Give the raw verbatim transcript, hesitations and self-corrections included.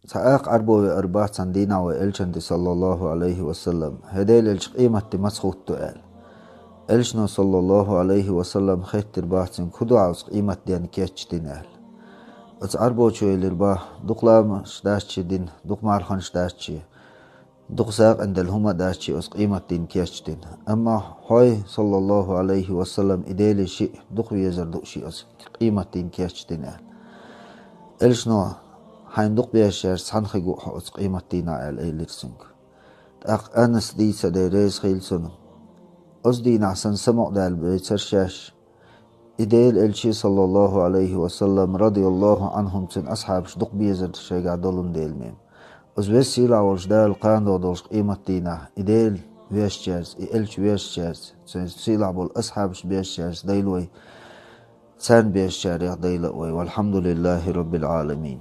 Цхьа акха Ӏарбо веара бац цхьан дийнахь вай элчанна тӀе, саллаллаху Ӏалайхи ва саллам, хӀай Делан элча, къематди маца хӀутту аьлла. Элчано, саллаллаху Ӏалайхи ва саллам, хеттар бац цуьнга, хӀун ду хьан оцу къематдийнан кечдина аьлла. Оцу Ӏарбочо элира бах, дукха ламазаш дац шен дина, дукха марханаш дац шен, дукха сагӀина делла хӀума дац шен оцу къематдийнан кечдина. Амма хьо, саллаллаху Ӏалайхи ва саллам, и Деле шиъ дукха везар ду шен оцу къематдийнан кечдина аьлла. Элчано, хьайна дукха безачаьрца цхьаьна хир ву хьо оцу къематдийнахь аьлла элира цуьнга. ТӀаккха Анаса дийцар, Дела реза хуьлда цунна. Оцу дийнахь санна самукъадаьлла бецара шаьш, и Делан элча, саллаллаху Ӏалайхи ва саллам, радияллаху Ӏанхум, цуьнан асхьабаш дукха безар шайгахь долун дела мем. Оцу веза сийлахь волчу Дала кхана догӀу долчу къематдийнахь и Дела везачаьрца, и элча везачаьрца, цуьнан сийлахь болу асхьабаш безачаьрца дойла вай, царна безачарех дойла вай. Валхьамдулиллахи Роббил Ӏаламин.